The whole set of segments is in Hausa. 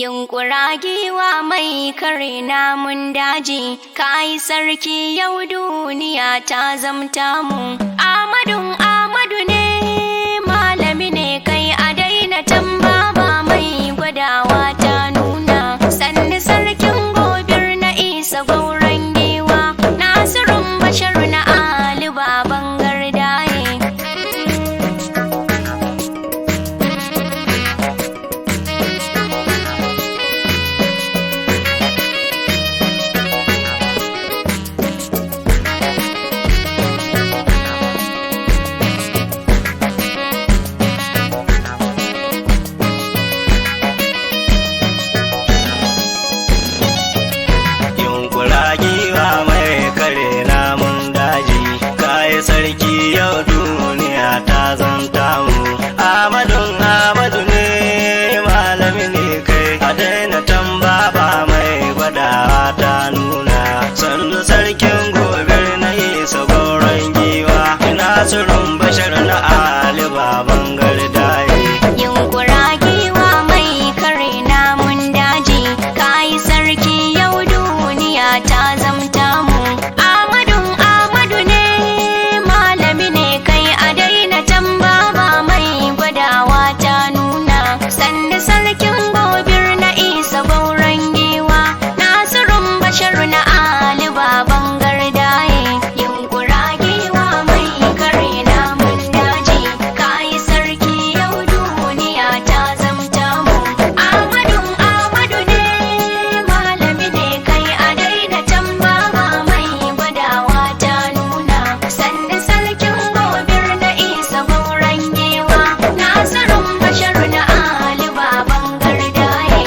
Yunƙura giwa mai kare namun daji, kayi sarki yau duniya ta zamta mu. Ahmadun Ahmadu ne, malami ne kai a daina tambaba mai gwadawa ta nuna. Sannu sarkin gobir na isa gauran giwa, Nasirun Basharu na Ali baban gardaye. Yunkura giwa mai kare namun daji, kayi sarki yau duniya ta zanta mu. Ahmadun Ahmadu ne malami ne kai, a daina tambaba mai gwadawa ta nuna. Sannu sarkin gobe na isa goron giwa, Nasirun Bashar na Ali baban gardaye. Yunƙura giwa mai kare namun daji, kayi sarki yau duniya ta zamta mu. Ahmadun Ahmadu ne, malami ne kai a daina tambaba mai gwadawa ta nuna. Sannu sarkin gobir na isa gauran giwa, Nasirun Basharu na Ali baban gardaye. Yunƙura giwa mai kare namun daji, kayi sarki yau duniya ta zamta mu. Ahmadun Ahmadu ne, malami ne kai a daina tambaba mai gwadawa ta nuna. Sannu sarkin gobir na isa gauran giwa, Nasirun Basharu na Ali baban gardaye.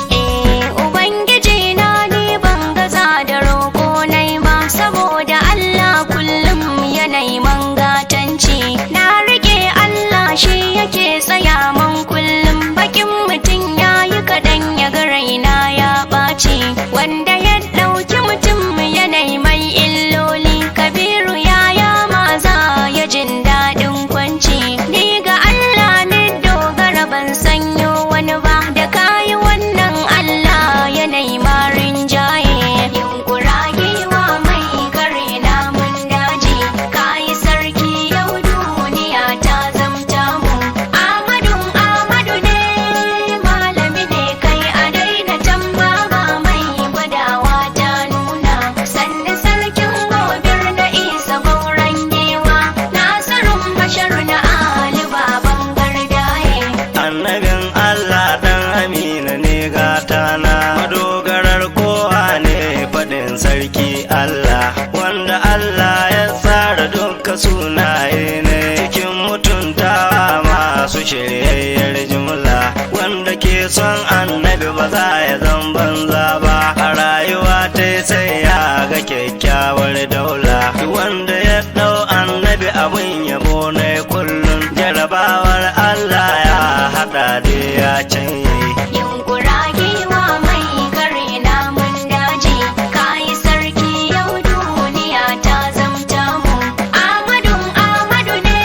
Eh, Ubangiji na ni ban gaza da roƙo nai ba, saboda Allah kullum yanayi mangatanci. Na rike Allah shi yake tsaya man kullum, bakin mutum ya yi kaɗan ya ga raina ya ɓaci. Wanda ya ɗauki mutum yanayi mai illoli, Kabiru ya maza ya jin daɗin kwanci. Ni ga Allah ni dogara ban sanyo wani ba, da kayi wannan Allah yanayi marin jaye. Yunkura giwa mai kare namun daji, kayi sarki yau duniya ta zamta mu. Ahmadun Ahmadu ne, malami ne kai a daina tambaba mai gwadawa ta nuna. Sannu sarkin gobir na isa gauran giwa, Nasirun Basharu na Ali baban gardaye. Annabin Allah ɗan Amina ne gatana, madogarar kowa ne faɗin sarki Allah, wanda Allah ya tsara duka sunaye ne cikin mutuntawa masu shiryayyar jumla, wanda ke son annabi ba za ya zan banza ba, a rayuwa ta sai ya ga kyakkyawar daula, wanda ya ɗau annabi abin yabo ne kullum, jarabawar Allah ya haɗa da ya canye. Yunƙura giwa mai kare namun daji, kayi sarki yau duniya ta zamta mu. Ahmadun Ahmadu ne,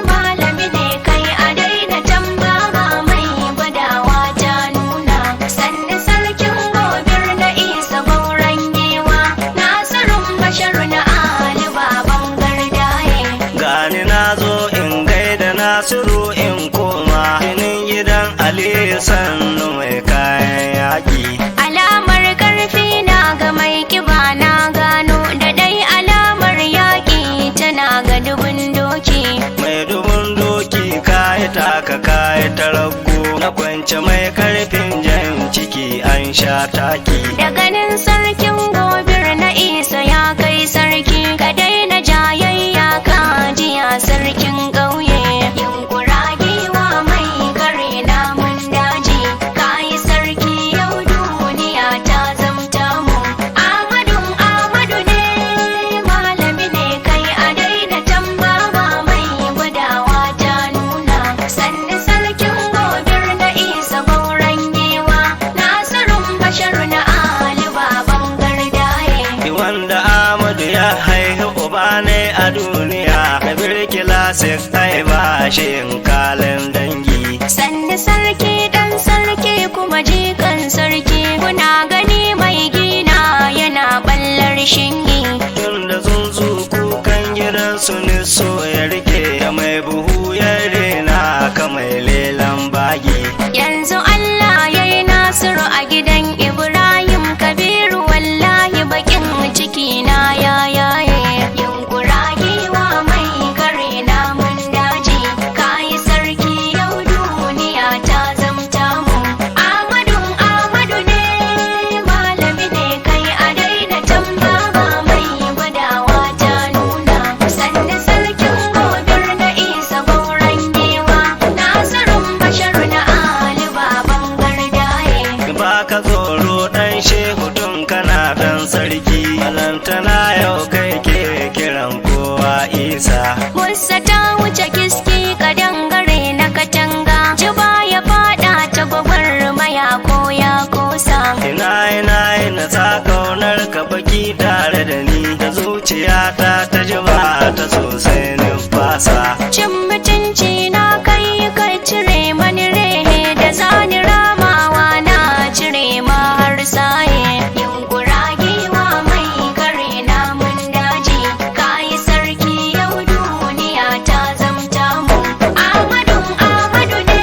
malami ne kai a daina tambaba mai gwadawa ta nuna. Sannu sarkin gobir na isa gauran giwa, Nasirun Basharu na Ali baban gardaye. Gani na zo in gaida Nasiru in koma jinin gidan Aliyu sannu mai kayan yaƙi. Alamar ƙarfi na ga mai kiba na gano da dai alamar yaƙi tana ga dubun doki. Mai dubun doki kayi taka kayi tarago na kwance mai karfin jan ciki an sha taki. Da ganin sarkin gobir na isa ya kai sarki, ka daina jayayya ka jiya sarkin ƙauye. Yunƙura giwa mai kare namun daji, kayi sarki yau duniya ta zamta mu. Ahmadun Ahmadu ne, malami ne kai a a duniya da birkila sai ai ba shi in kalin dangi. Sannu sarki dan sarki kuma jikan sarki, kuna gani mai gina yana ballar shinge. Tunda tsuntsu kukan gidansu ne so ya rike da mai buhu ya rena ka mai lelan bagi. Yanzu Allah ya yi Nasiru a gidan Ibrahim Kabiru, wallahi bakin ciki na ya yaye. Yunkura giwa mai kare namun daji, kayi sarki yau duniya ta zamta mu. Amadu Amadu ne malami ne kai, a daina tambaba mai gwadawa ta nuna. Sannu sarkin gobir na isa gauran giwa, Nasirun Basharu na Ali baban gardaye. Ba ka tsoro dan shehu tun kana dan sarki, balantana yau kai ke kiran kowa isa. Musa ta wuce kiski kadangare na katanga, juba ya fada ta gwagwarmaya ko ya kosa. Ina ina ina sa kaunar ka baki tare da ni, da zuciyata ta ji ba ta sosai numfasa. Cin mutunci na kai ka cire mani rehe, da zani ramawa na cire ma har saye. Yunkura giwa mai kare namun daji, kayi sarki yau duniya ta zamta mu. Amadu Amadu ne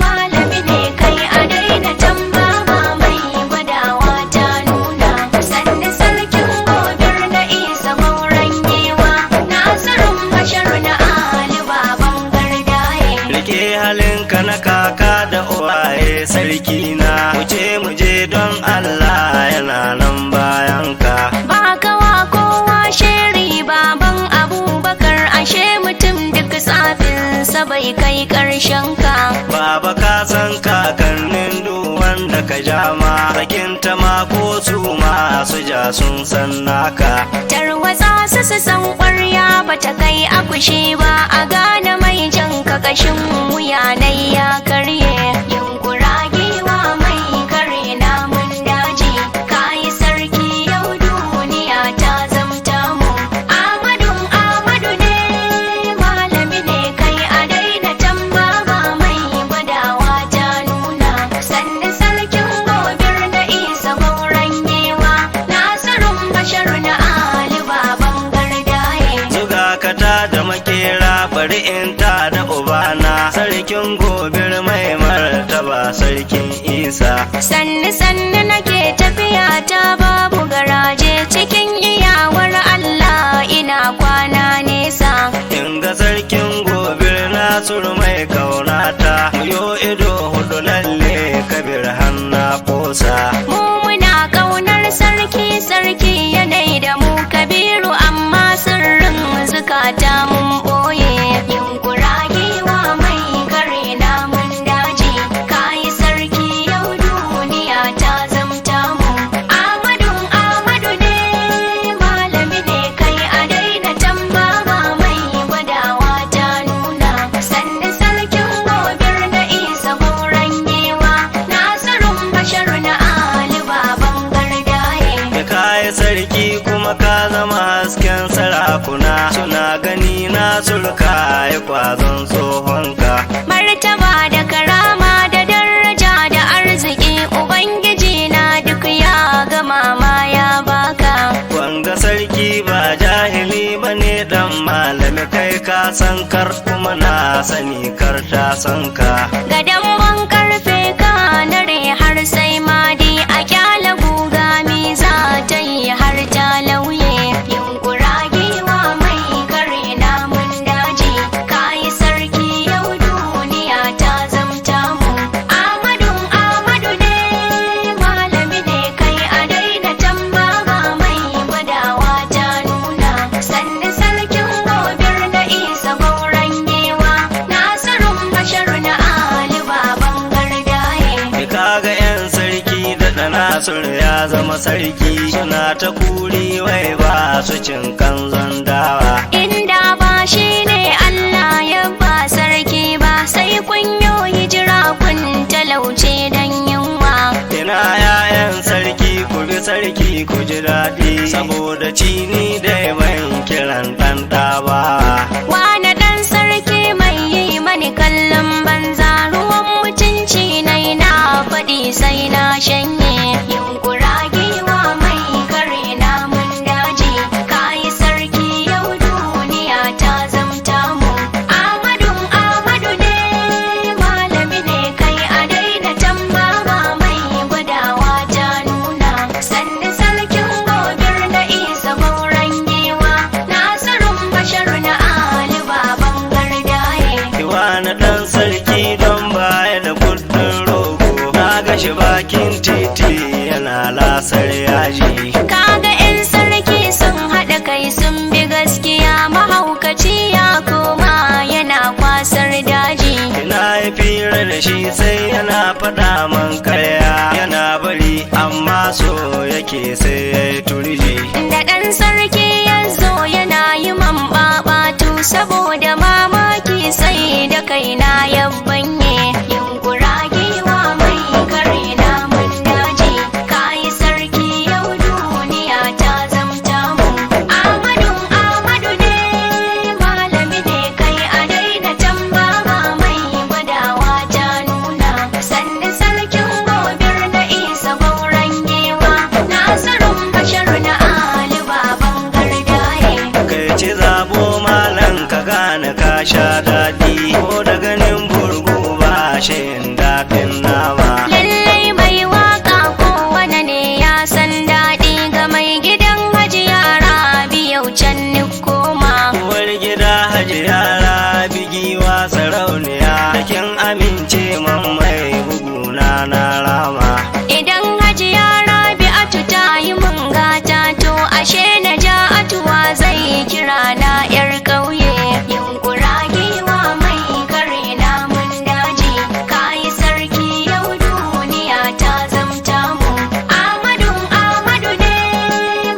malami ne kai, a daina tambaba mai gwadawa ta nuna. Sannu sarkin gobir na isa gauran giwa, Nasirun Basharu na Ali baban gardaye. Rike halinka na kaka da uwaye sarki na, mu je don Allah yana nan bayan ka. Ba kawa kowa sheri baban Abubakar, ashe mutum duk tsafinsa bai kai ƙarshen ka. Baba ka san kakannin duk wanda ka ja ma, sakinta ma ko su masu ja sun san naka. Tarwatsa su su san ƙwarya bata kai akushi ba, a gane mai jan ka kashin wuya nai ya karye. Yunkura giwa mai kare namun daji, kayi sarki yau duniya ta zamta mu. Amadu Amadu ne malami ne kai, a daina tambaba mai gwadawa ta nuna. Sannu sarkin gobir na isa gauran giwa, Nasirun Basharu na Ali baban gardaye. Zuga ka ta da makera bari in ta da ubana, sarkin gobir mai martaba sarkin isa. Sannu sannu nake tafiya ta babu garaje, cikin iyawar Allah ina kwana nesa. In ga sarkin gobir Nasiru mai kaunata, yo ido hudu lalle kabir hanna kosa. Mu muna kaunar sarki, sarki yanayi da mu Kabiru, amma sirrin zukata mun boye. Yunkura giwa mai kare namun daji, kayi sarki yau duniya ta zamta mu. Amadu Amadu ne malami ne kai, a daina tambaba mai gwadawa ta nuna. Sannu sarkin gobir na isa gauran giwa, Nasirun Basharu na Ali baban gardaye. Da kayi sarki kuma ka zama hasken sarakuna, suna gani Nasiru kayi kwazon tsohonka. Martaba da karama da daraja da arziki, Ubangiji na duk ya gama ma ya baka. Wanga sarki ba jahili ba ne dan malami, kai ka san kar kuma na sani kar ta san ka. Gadon ban karfe ka nare har sai madi, a kyala guga mi za ta yi har ta lauye. Yunkura giwa mai kare namun daji, kayi sarki yau duniya ta zamta mu. Amadu Amadu ne malami ne kai, a daina tambaba mai gwadawa ta nuna. Sannu sarkin gobir na isa gauran giwa, Nasirun Basharu na Ali baban gardaye. Da kaga 'yan sarki da Nasiru ya zama sarki, suna ta kuri wai ba su cin kanzon dawa. Inda ba shi ne Allah ya ba sarki ba, sai kun yo hijira kun talauce dan yunwa. Ina 'ya'yan sarki ku bi sarki ku ji daɗi, saboda cini dai ban kiran ɗan ɗa. shanye. Yunkura giwa mai kare namun daji, kayi sarki yau duniya ta zamta mu. Amadu Amadu ne malami ne kai a daina tambaba mai gwadawa ta nuna. Sannu sarkin gobir na isa gauran giwa, Nasirun Basharu na Ali baban gardaye. Iwani ɗan sarki don baya da kudin rogo, na gashi bakin titi yana lasar yaji. Kaga 'yan sarki sun haɗa kai sun bi gaskiya mahaukaci ya koma yana kwasar daji. Ina yi fira da shi sai yana faɗa man karya, yana bari amma so yake sai ya yi turji. Da ɗan sarki ya zo yana yi man ɓaɓatu saboda mamaki sai da kaina ya banye. Yunkura giwa mai kare namun daji, kayi sarki yau duniya ta zamta mu. Amadu Amadu ne malami ne kai a daina tambaba mai gwadawa ta nuna. Sannu sarkin gobir na isa gauran giwa, Nasirun Basharu na Ali baban gardaye. Kai ci zabo malam ka gane ka sha daɗi, ko da ganin burgu ba shi daɗin nama. Lallai mai waka kowane ne ya san daɗi ga mai gidan hajiya Rabi yau can ni koma. Uwar gida hajiya Rabi giwa sarauniya, da kin amince man mai buguna na rama. Idan hajiya Rabi'atu ta yi mun gata to ashe na ja'atuwa zai kira na 'yar ƙauye. Yunkura giwa mai kare namun daji, kayi sarki yau duniya ta zamta mu. Amadu Amadu ne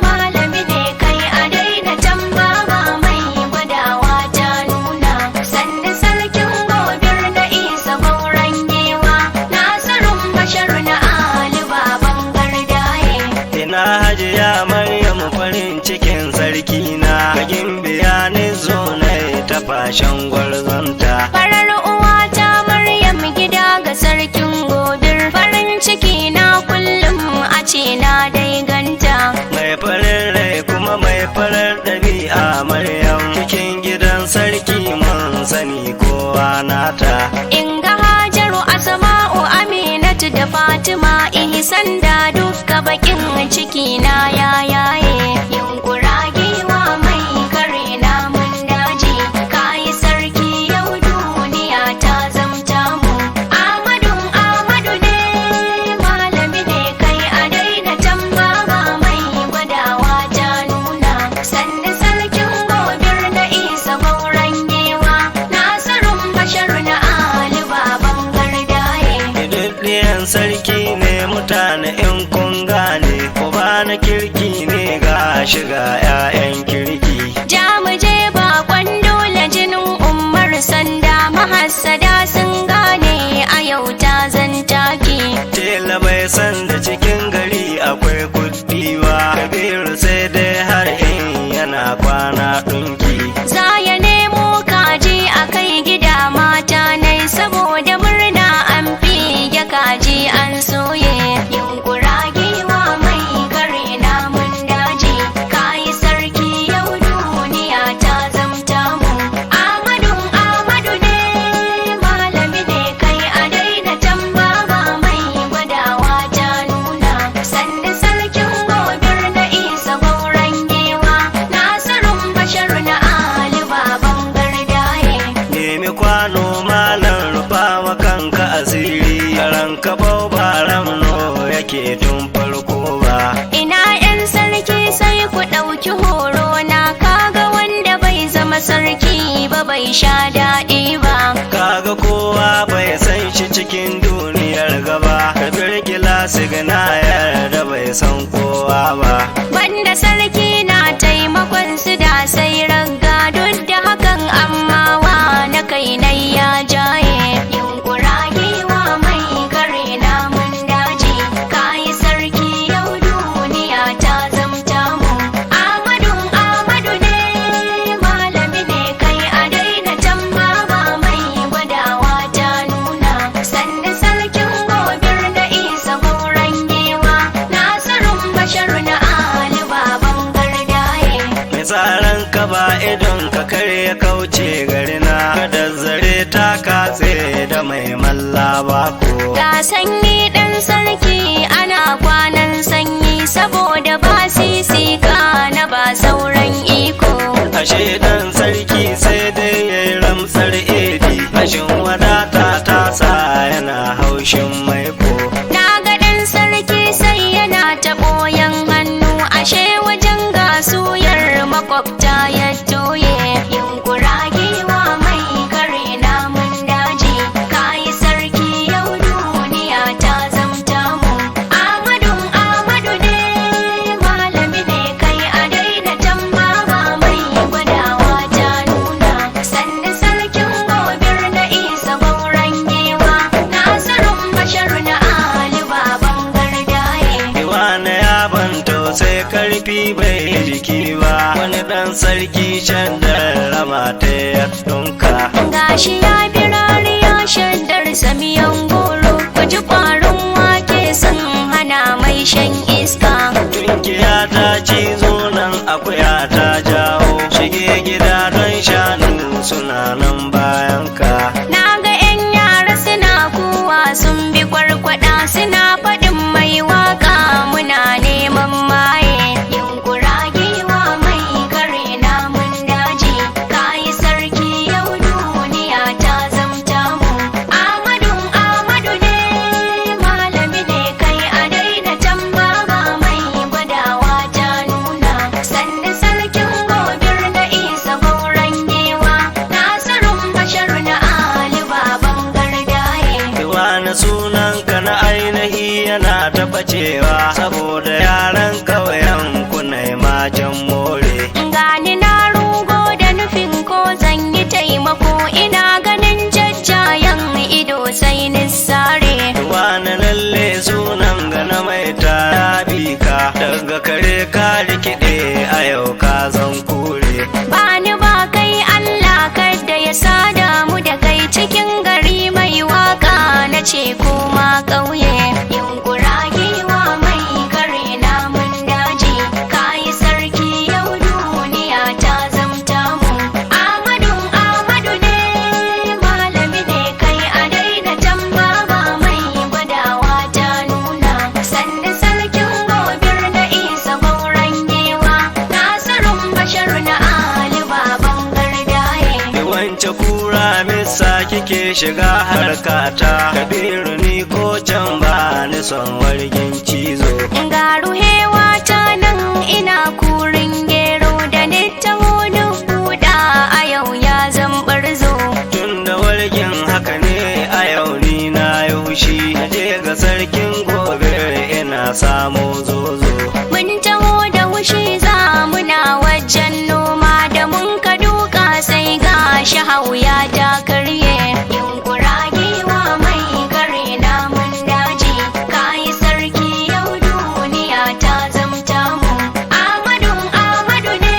malami ne kai a daina tambaba mai gwadawa ta nuna. Sannu sarkin gobir na isa gauran giwa, Nasirun Basharu na Ali baban gardaye. Ina hajiya Maryam farin cikin sarki na, ga gimbiya ni zo na ta fashin gwarzonta. Farar uwa ta Maryam gida ga sarkin gobir, farin ciki na kullum a ce na dai ganta. Mai farin rai kuma mai farar ɗabi'a Maryam, cikin gidan sarki mun sani kowa nata. In ga Hajaru Asma'u Aminatu da Fatima Ihsan da dukka bakin ciki na ya yaye. Yunkura giwa mai kare namun daji, kayi sarki yau duniya ta zamta mu. Amadu Amadu ne malami ne kai a daina tambaba mai gwadawa ta nuna. Sannu sarkin gobir na isa gauran giwa, Nasirun Basharu na Ali baban gardaye. Ɗiyan sarki ne mutane in kun gane, uba na kirki ne ga shiga 'ya'yan kirki. Ja mu je bakon dole jinin Umar sanda mahassada sun gane a yau ta zantaki. Tela bai san da cikin gari akwai kuɗi ba, Kabiru sai dai har in yana kwana ɗunki. Za ya nemo kaji a kai gida mata nai saboda murna an fiye kaji an soye. Yunkura giwa mai kare namun daji, kayi sarki yau duniya ta zamta mu. Amadu Amadu ne malami ne kai a daina tambaba mai gwadawa ta nuna. Sannu sarkin gobir na isa gauran giwa, Nasirun Basharu na Ali baban gardaye. Nemi kwano malam rufa wa kanka asiri, karan ka bau ba ramno yake tun farko ba. Ina 'yan sarki sai ku ɗauki horo na kaga wanda bai zama sarki ba bai sha daɗi ba. Kaga kowa bai san shi cikin duniyar gaba, Kabir gilasi na yarda bai san kowa ba. Banda sarki na taimakon su da sai ragga duk da hakan amma wa na kai nai ya jaye. Yunkura giwa mai kare namun daji, kayi sarki yau duniya ta zamta mu. Amadu Amadu ne malami ne kai a daina tambaba mai gwadawa ta nuna. Sannu sarkin gobir na isa gauran ba idon ka kare ya kauce garina, kada zare ta katse da mai malla bako. Ga sanyi ɗan sarki ana kwanan sanyi saboda ba sisi ka na ba sauran iko. Ashe dan sarki sai dai yayi ramsar edi, rashin wadata ta sa yana haushin maiko. Na ga ɗan sarki sai yana ta ɓoyan hannu ashe wajen gasuyar makwabta ya toye. Yunkura giwa mai kare namun daji, kayi sarki yau duniya ta zamta mu. Ahmadun Ahmadu ne malami ne kai a daina tambaba mai gwadawa ta nuna. Sannu sarkin gobir na isa gauran giwa, Nasarun Basharu na Ali baban gardaye. Iwana ya ban sai karfi bai jiki ba, wani dan sarki shaddar rama ta ya dunka. Gashi ya fi rariya shaddar samiyan goro, ku ji ƙwarin wake sun hana mai shan iska. Tunkiya ta cizo nan akuya ta jawo, shige gida don shanu suna nan bayan ka. Na ga 'yan yara suna kuwa sun bi kwarkwada suna faɗin mai waka muna neman maye. Yunkura giwa mai kare namun daji, kayi sarki yau duniya ta zamta mu. Ahmadun Ahmadu ne malami ne kai a daina tambaba mai gwadawa ta nuna. Sannu sarkin gobir na isa gauran giwa, Nasarun Basharu na Ali baban gardaye. Iwana sunanka na ainihi yana ta bacewa, saboda yaran ƙauyen kuna majan more. Gani na rugo da nufin ko zan yi taimako ina ganin jajjayen ido sai nisare. Wani lalle sunan gana mai tarabi ka, daga kare ka rikide a yau ka zan kure. Bani ba kai Allah kadda ya sada mu da kai cikin gari mai waka na ce koma ƙauye. Yunkura giwa mai kare namun daji, kayi sarki yau duniya ta zamta mu. Ahmadun Ahmadu ne malami ne kai a daina tambaba mai gwadawa ta nuna. Sannu sarkin gobir na isa gauran giwa, Nasarun Basharu na Ali baban gardaye. Wance kura misa kike shiga harkata, kabiru ni ko can ba ni son wargin cizo. Ga ruhewa ta nan ina kurin gero da nittaho buɗa a yau ya zambar zo. Tun da wargin haka ne a yau ni na yi hushi, na je ga sarkin gobe ina samo zozo. Mun taho da wushi za muna wajen noma da mun ka duka sai ga shi hauya ta karye. Yunkura giwa mai kare namun daji, kayi sarki yau duniya ta zamta mu. Ahmadun Ahmadu ne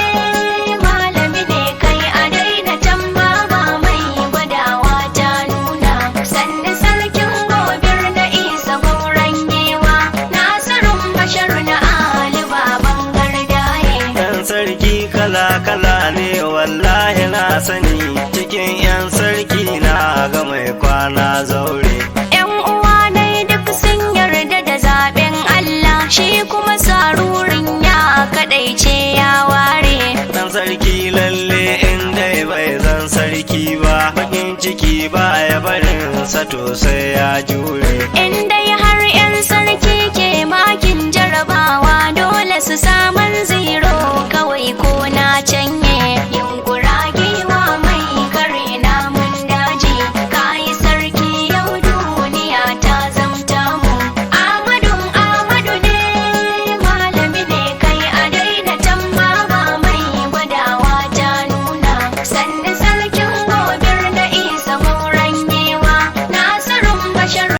malami ne kai a daina tambaba mai gwadawa ta nuna. Sannu sarkin gobir na isa gauran giwa, Nasarun Basharu na Ali baban gardaye. Yan sarki kala-kala ne wallahi na sani, cikin yan sarki na ga mai kwana zaure. ‘Yan uwa nai duk sun yarda da zaben Allah, shi kuma sarurin ya kadaice ya ware. Dan sarki lalle in dai bai zan sarki ba, bakin ciki ba ya barin sa to sai ya jure. In